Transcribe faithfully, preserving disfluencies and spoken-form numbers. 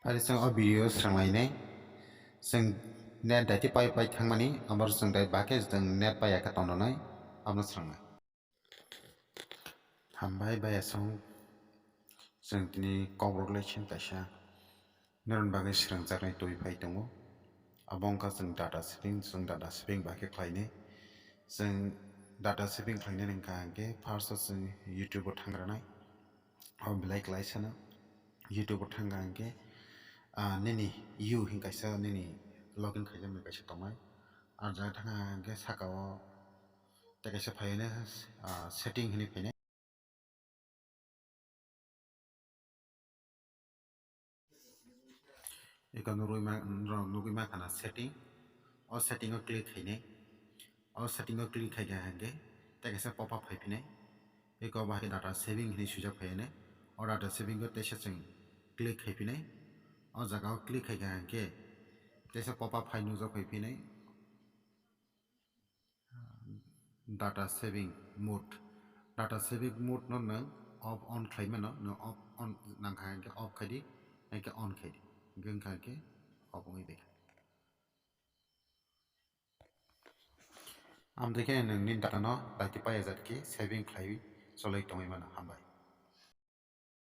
Ari chwng o video swrwnglainai. Chwng net dati pai pai thangmani, abo chwng dai bakhe chwng net pai yakhe tongtonai, abono swrwngnai. Hambai bai asong, chwng tini kokrok lesson kaisa noron bagwi swrwngjaknai twi phai tongo. Abo wngkha chwng data saving, chwng data saving bakhe khlainai. Chwng data saving khlainani wngkha hwnkhe first o chwng YouTube o thangranai. O belai kwlai sano YouTube o thangkha hwnkhe, ah, nini you hin kaisa nini login khaijakmani kaisa tongnai. Ar jaga thangkha hwnkhe saka o tei kaisa phaiyano, ah, setting hinwi phainai. Eko nugwi ma-, norok nugwi mankha na setting. O setting o click khainai. O setting o click khaikha hwnkhe tei kaisa pop up phaiphinai. Eko bahai data saving hinwi swijak phainai. O data saving o teisa chwng click khaiphinai. O jaga o click khaikha hwnkhe teisa pop up phai nukjak phaiphinai. Data saving mode. Data saving mode no nwng off on khlai mano, nwng off on nangkha hwnkhe off khaidi, hwnkhe on khaidi, hwnkhe wngkha hwnkhe off wngwi baikha. Amtwi khe nwng nini data no daiti paiya jat khe saving khlaiwi cholwi tongwi mano. Hambai.